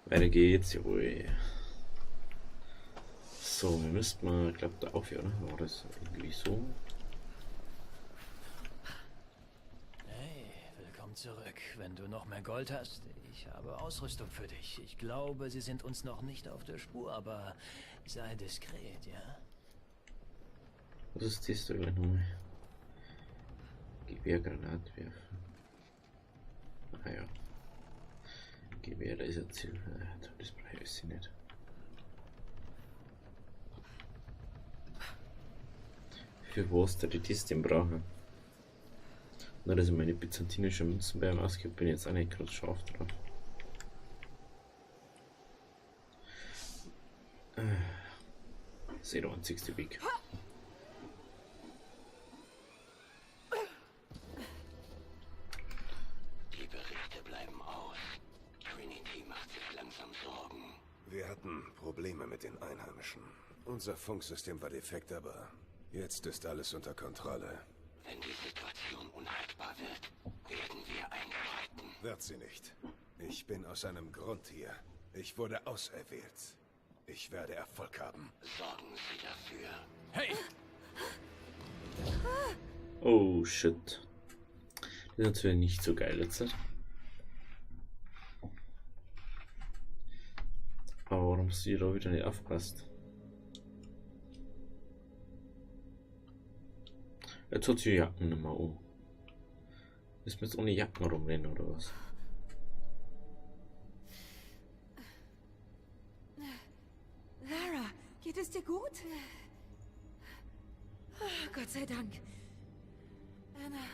Weiter geht's, jawohl. So, wir müssten mal, ich glaube, da auf hier, oder? War das irgendwie so? Hey, willkommen zurück. Wenn du noch mehr Gold hast, ich habe Ausrüstung für dich. Ich glaube, sie sind uns noch nicht auf der Spur, aber sei diskret, ja? Was ist das da gleich nochmal? Gewehr, Granatwerfer. Ah ja. Gewehr, da ist ein Ziel. Das brauche ich nicht. Für was da die das denn brauchen? Nur, dass ich meine byzantinischen Münzen bei ihm ausgebe, bin ich jetzt auch nicht gerade scharf drauf. Das ist eh der einzigste Weg. Die Berichte bleiben aus. Trinity macht sich langsam Sorgen. Wir hatten Probleme mit den Einheimischen. Unser Funksystem war defekt, aber jetzt ist alles unter Kontrolle. Wenn die Situation unhaltbar wird, werden wir einschreiten. Wird sie nicht. Ich bin aus einem Grund hier. Ich wurde auserwählt. Ich werde Erfolg haben. Sorgen Sie dafür. Hey! Oh shit. Das ist natürlich nicht so geil jetzt. Aber warum sie da wieder nicht aufpasst? Jetzt hat sie die Jacken nicht mehr an. Müssen wir jetzt ohne Jacken rumrennen oder was? Lara, geht es dir gut? Oh, Gott sei Dank. Anna,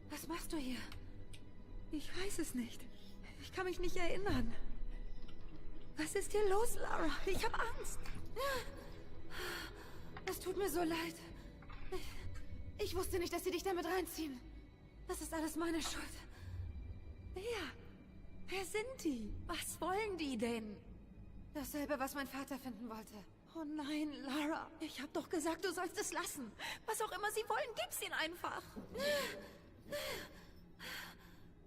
was machst du hier? Ich weiß es nicht. Ich kann mich nicht erinnern. Was ist hier los, Lara? Ich habe Angst. Es tut mir so leid. Ich wusste nicht, dass sie dich damit reinziehen. Das ist alles meine Schuld. Wer? Wer sind die? Was wollen die denn? Dasselbe, was mein Vater finden wollte. Oh nein, Lara. Ich habe doch gesagt, du sollst es lassen. Was auch immer sie wollen, gib's ihnen einfach.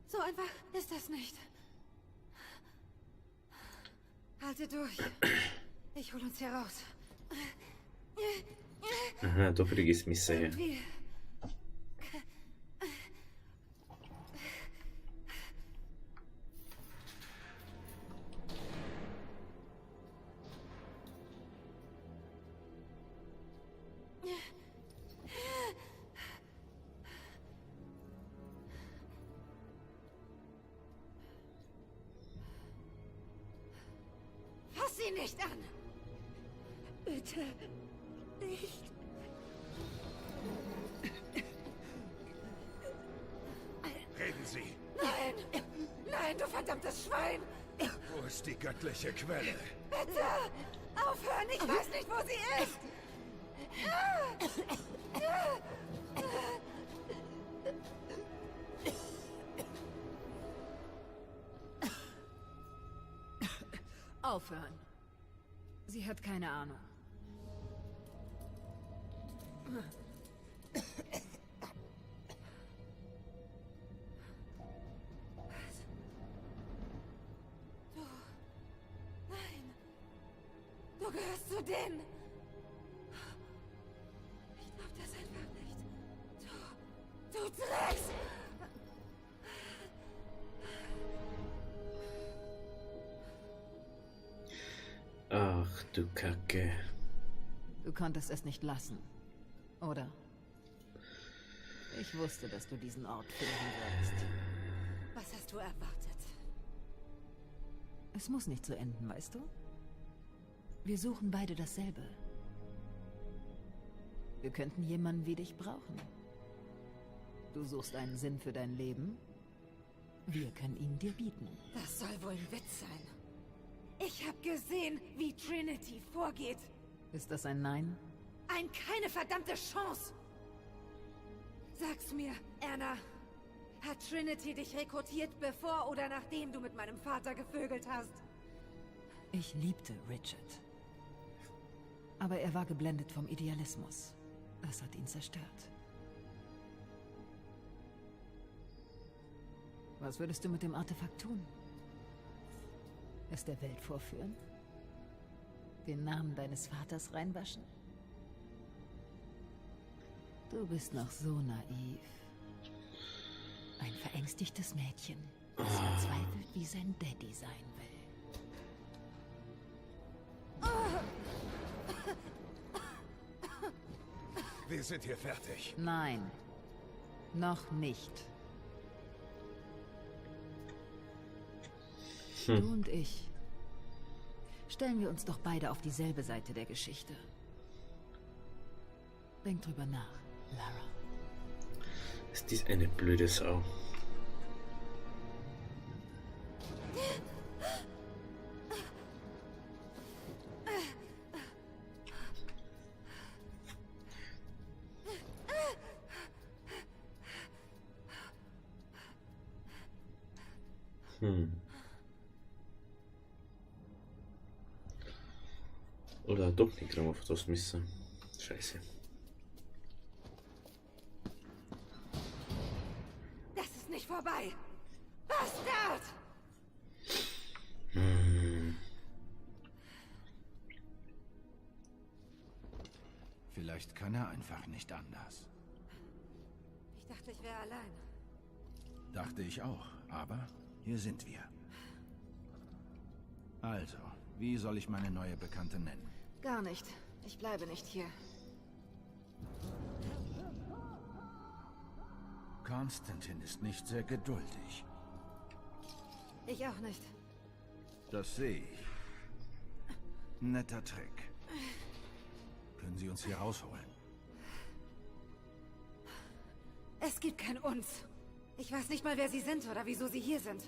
So einfach ist das nicht. Halte durch. Ich hol uns hier raus. Aha, da krieg ich's Messer her. Irgendwie. Fass sie nicht an! Bitte nicht. Reden Sie! Nein! Nein, du verdammtes Schwein! Wo ist die göttliche Quelle? Bitte! Aufhören! Ich weiß nicht, wo sie ist! Aufhören. Sie hat keine Ahnung. Was? Du. Nein. Du gehörst zu denen. Ich glaub das einfach nicht. Du. Du Drecks! Ach du Kacke. Du konntest es nicht lassen, oder? Ich wusste, dass du diesen Ort finden würdest. Was hast du erwartet? Es muss nicht so enden, weißt du? Wir suchen beide dasselbe. Wir könnten jemanden wie dich brauchen. Du suchst einen Sinn für dein Leben? Wir können ihn dir bieten. Das soll wohl ein Witz sein. Ich habe gesehen, wie Trinity vorgeht. Ist das ein Nein? Ein keine verdammte Chance! Sag's mir, Anna. Hat Trinity dich rekrutiert, bevor oder nachdem du mit meinem Vater gevögelt hast? Ich liebte Richard. Aber er war geblendet vom Idealismus. Das hat ihn zerstört. Was würdest du mit dem Artefakt tun? Es der Welt vorführen? Den Namen deines Vaters reinwaschen? Du bist noch so naiv. Ein verängstigtes Mädchen, das verzweifelt wie sein Daddy sein will. Wir sind hier fertig. Nein, noch nicht. Du und ich. Stellen wir uns doch beide auf dieselbe Seite der Geschichte. Denk drüber nach, Lara. Ist dies eine blöde Sau? Oder doch nicht auf das müssen. Scheiße. Das ist nicht vorbei. Bastard! Vielleicht kann er einfach nicht anders. Ich dachte, ich wäre allein. Dachte ich auch, aber hier sind wir. Also, wie soll ich meine neue Bekannte nennen? Gar nicht. Ich bleibe nicht hier. Konstantin ist nicht sehr geduldig. Ich auch nicht. Das sehe ich. Netter Trick. Können Sie uns hier rausholen? Es gibt kein uns. Ich weiß nicht mal, wer Sie sind oder wieso Sie hier sind.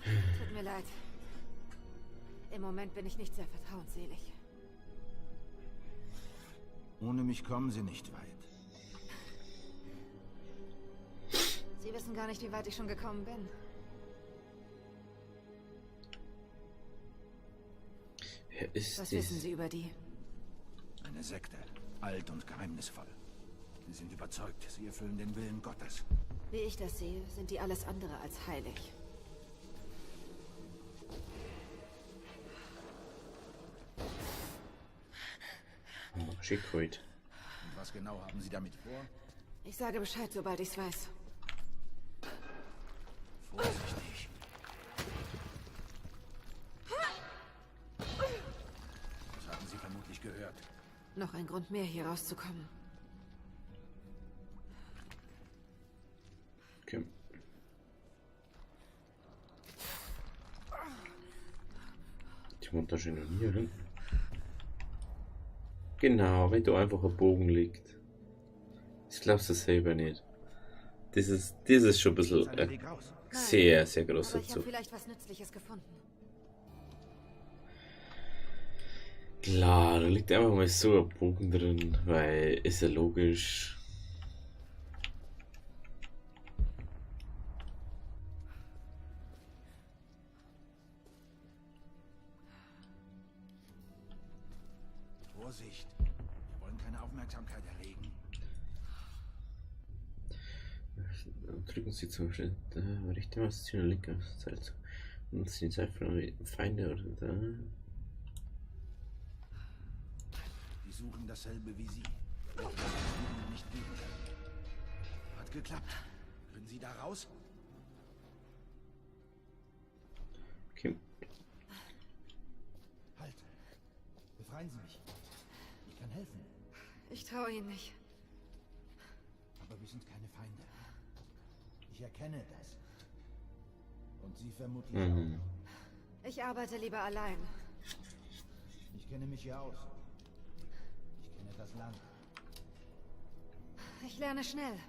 Tut mir leid. Im Moment bin ich nicht sehr vertrauensselig. Ohne mich kommen Sie nicht weit. Sie wissen gar nicht, wie weit ich schon gekommen bin. Wer ist Was dies? wissen Sie über die? Eine Sekte. Alt und geheimnisvoll. Sie sind überzeugt, sie erfüllen den Willen Gottes. Wie ich das sehe, sind die alles andere als heilig. Oh, schick heute. Und was genau haben Sie damit vor? Ich sage Bescheid, sobald ich's weiß. Vorsichtig. Das haben Sie vermutlich gehört. Noch ein Grund mehr, hier rauszukommen. Okay. Die wohnt da schon noch nie, oder? Genau, wenn da einfach ein Bogen liegt. Das glaubst du selber nicht. Das ist schon ein bisschen ein sehr, sehr großer Aber ich habe Zug. vielleicht was Nützliches gefunden. Klar, da liegt einfach mal so ein Bogen drin, weil ist ja logisch. Vorsicht. Wir wollen keine Aufmerksamkeit erregen. Drücken Sie zum Beispiel rechte Maus und linke Maus. Nutzen die Zeit für Feinde oder da. Die suchen dasselbe wie Sie. Etwas, das wir ihnen nicht geben können. Hat geklappt. Können Sie da raus? Okay. Halt. Befreien Sie mich. Ich kann helfen. Ich traue Ihnen nicht. Aber wir sind keine Feinde. Ich erkenne das. Und Sie vermutlich auch. Ich arbeite lieber allein. Ich kenne mich hier aus. Ich kenne das Land. Ich lerne schnell.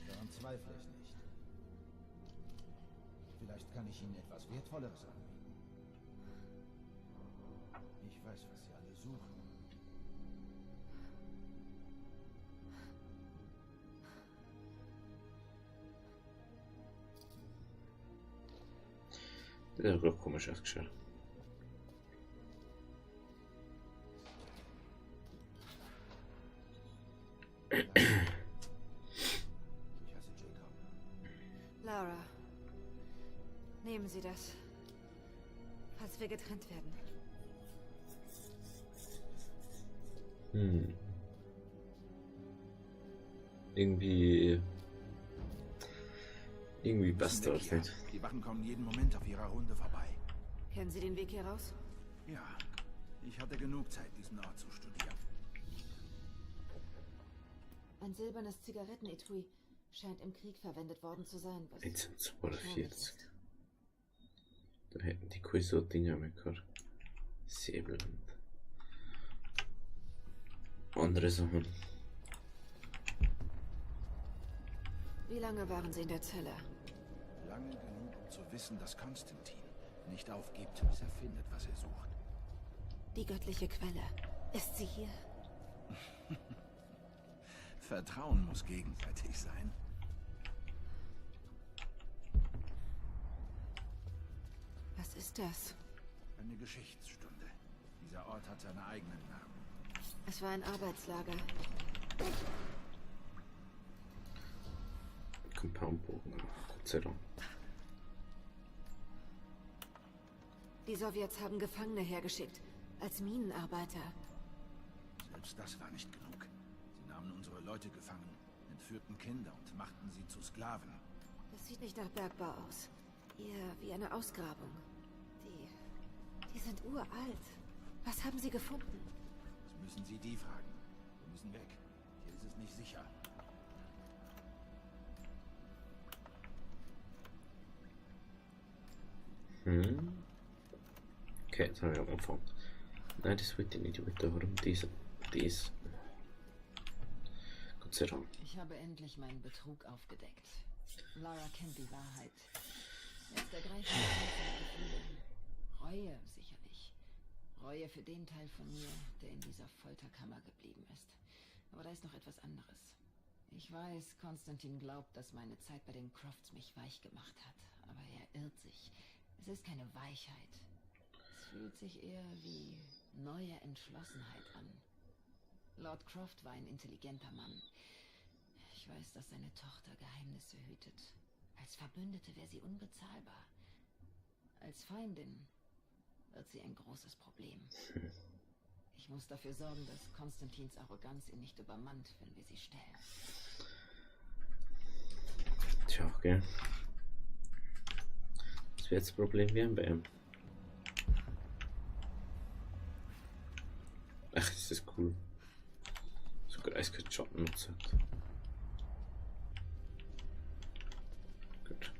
Daran zweifle ich nicht. Vielleicht kann ich Ihnen etwas Wertvolleres anbieten. Ich weiß, was Sie alle suchen. Das hat auch komisch ausgeschaut. Ich heiße Jacob. Lara. Sie das. Falls wir getrennt werden. Irgendwie. Irgendwie passt das nicht. Die Wachen kommen jeden Moment auf ihrer Runde vorbei. Kennen Sie den Weg hier raus? Ja, ich hatte genug Zeit, diesen Ort zu studieren. Ein silbernes Zigarettenetui scheint im Krieg verwendet worden zu sein. Was 1942. Da hätten die cool so Dinger mehr gehabt. Säbel und andere Sachen. Wie lange waren Sie in der Zelle? Lange genug, um zu wissen, dass Konstantin nicht aufgibt, bis er findet, was er sucht. Die göttliche Quelle. Ist sie hier? Vertrauen muss gegenseitig sein. Was ist das? Eine Geschichtsstunde. Dieser Ort hat seine eigenen Namen. Es war ein Arbeitslager. Compoundbogen, Gott sei Dank. Die Sowjets haben Gefangene hergeschickt. Als Minenarbeiter. Selbst das war nicht genug. Sie nahmen unsere Leute gefangen, entführten Kinder und machten sie zu Sklaven. Das sieht nicht nach Bergbau aus. Eher wie eine Ausgrabung. Die sind uralt. Was haben sie gefunden? Das müssen Sie die fragen. Wir müssen weg. Hier ist es nicht sicher. Okay, jetzt haben wir am Anfang. Nein, das wollte ich nicht. Ich wollte warum das. Das. Gott sei Dank. Ich habe endlich meinen Betrug aufgedeckt. Lara kennt die Wahrheit. Jetzt ergreifen mich Gefühle. Reue sicherlich. Reue für den Teil von mir, der in dieser Folterkammer geblieben ist. Aber da ist noch etwas anderes. Ich weiß, Konstantin glaubt, dass meine Zeit bei den Crofts mich weich gemacht hat. Aber er irrt sich. Es ist keine Weichheit. Es fühlt sich eher wie neue Entschlossenheit an. Lord Croft war ein intelligenter Mann. Ich weiß, dass seine Tochter Geheimnisse hütet. Als Verbündete wäre sie unbezahlbar. Als Feindin wird sie ein großes Problem. Ich muss dafür sorgen, dass Konstantins Arroganz ihn nicht übermannt, wenn wir sie stellen. Tja, okay. Das wird das Problem werden bei ihm. Ach, das ist cool. Sogar eiskalt Schatten und so. Gut.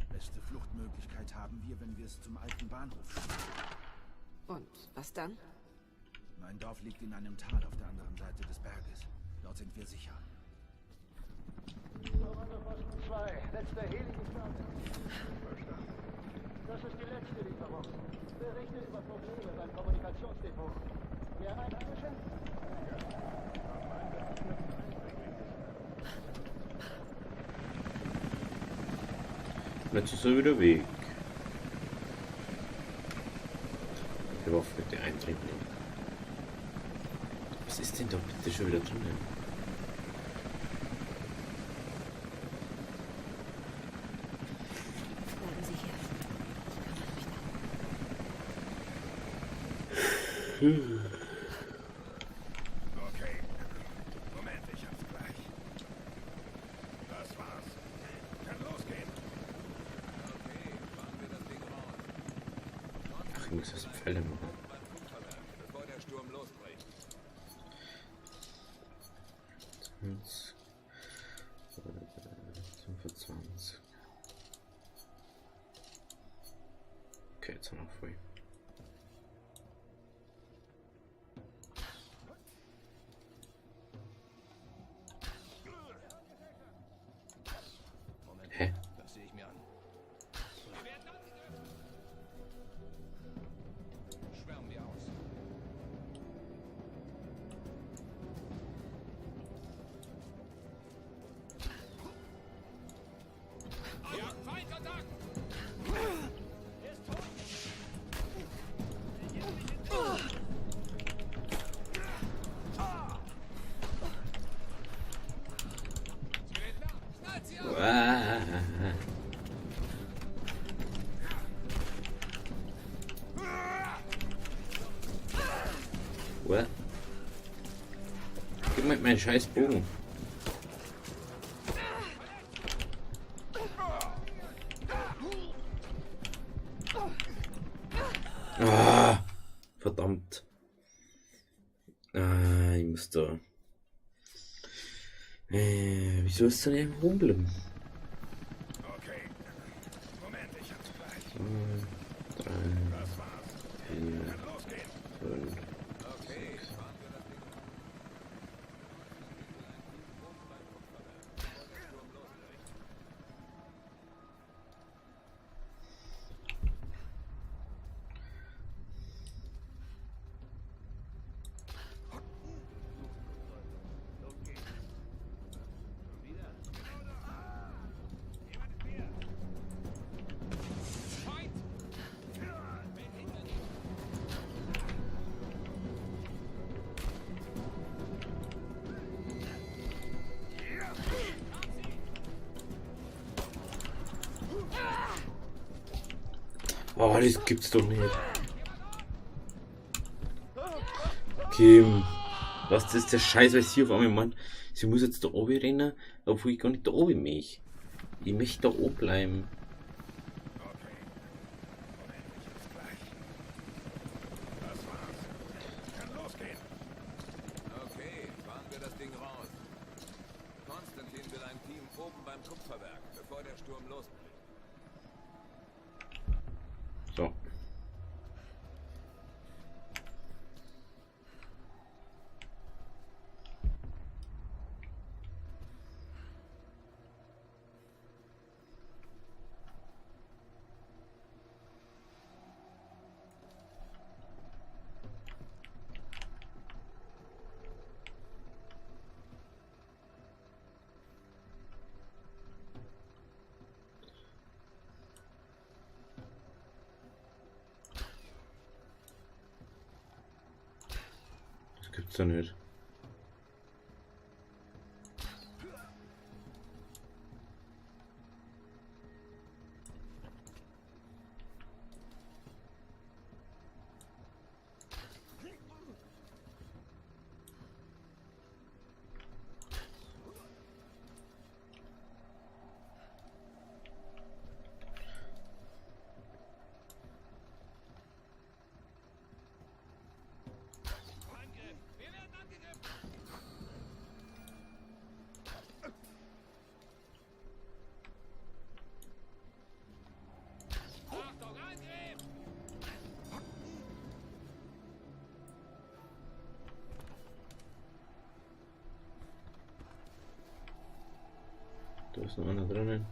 Beste Fluchtmöglichkeit haben wir, wenn wir es zum alten Bahnhof schaffen. Und was dann? Mein Dorf liegt in einem Tal auf der anderen Seite des Berges. Dort sind wir sicher. Kommandoposten 2, letzter Heli gestartet. Verstanden. Das ist die letzte Lieferung. Berichte über Probleme beim Kommunikationsdepot. Mehr Einheimische? Ja. Jetzt ist er wieder weg. Die Waffe mit der Eindringling. Was ist denn da bitte schon wieder drinnen? Bleiben Sie hier. Ich kümmere mich darum. Okay. Moment, ich hab's gleich. Das war's. Kann losgehen. Okay, fahren wir das Ding raus. Ach, ich muss das Pfeile machen. Beim Funkverwerk, bevor der Sturm losbricht. 20, 25. Okay, jetzt haben wir voll. Moment, Hä? das sehe ich mir an. Schwärmen wir aus. Was? Gib mir meinen scheiß Bogen. Ah, verdammt. Ah, ich muss da. Wieso ist denn irgendwo rumgeblieben? Okay. Moment, ich hab's gleich. 2, 3, 4, 5. Okay, fahren wir das Ding raus. Oh, das gibt's doch nicht. Kim, was ist der Scheiß, was hier auf einmal Mann? Sie muss jetzt da oben rennen, obwohl ich gar nicht da oben möchte. Ich möchte da oben bleiben. Okay. Moment, ich hab's gleich. Das war's. Kann losgehen. Okay, fahren wir das Ding raus. Konstantin will ein Team oben beim Kupferwerk, bevor der Sturm losbricht. So. Das gibt's doch nicht. Da ist noch einer drinnen.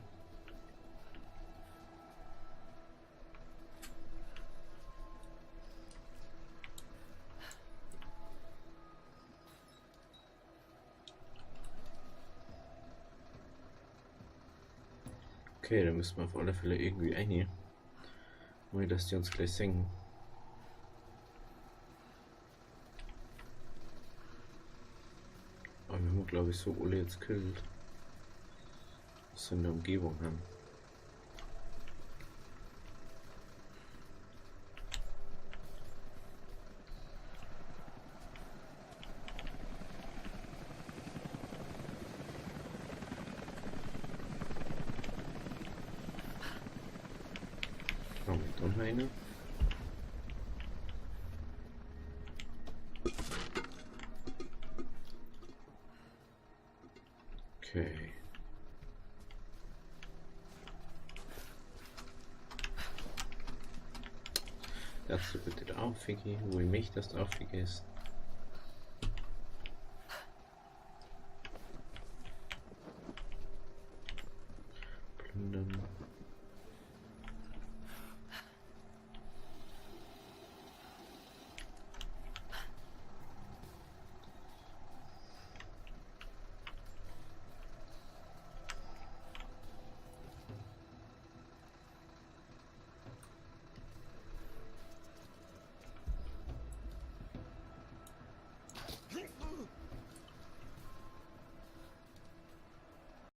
Okay, da müssen wir auf alle Fälle irgendwie rein. Ohne dass die uns gleich senken. Aber wir haben, glaube ich, so alle jetzt gekillt. Was wir in der Umgebung haben. Haben wir da noch eine? Okay. Darfst du bitte da aufgehen, wo ich mich das aufgehst?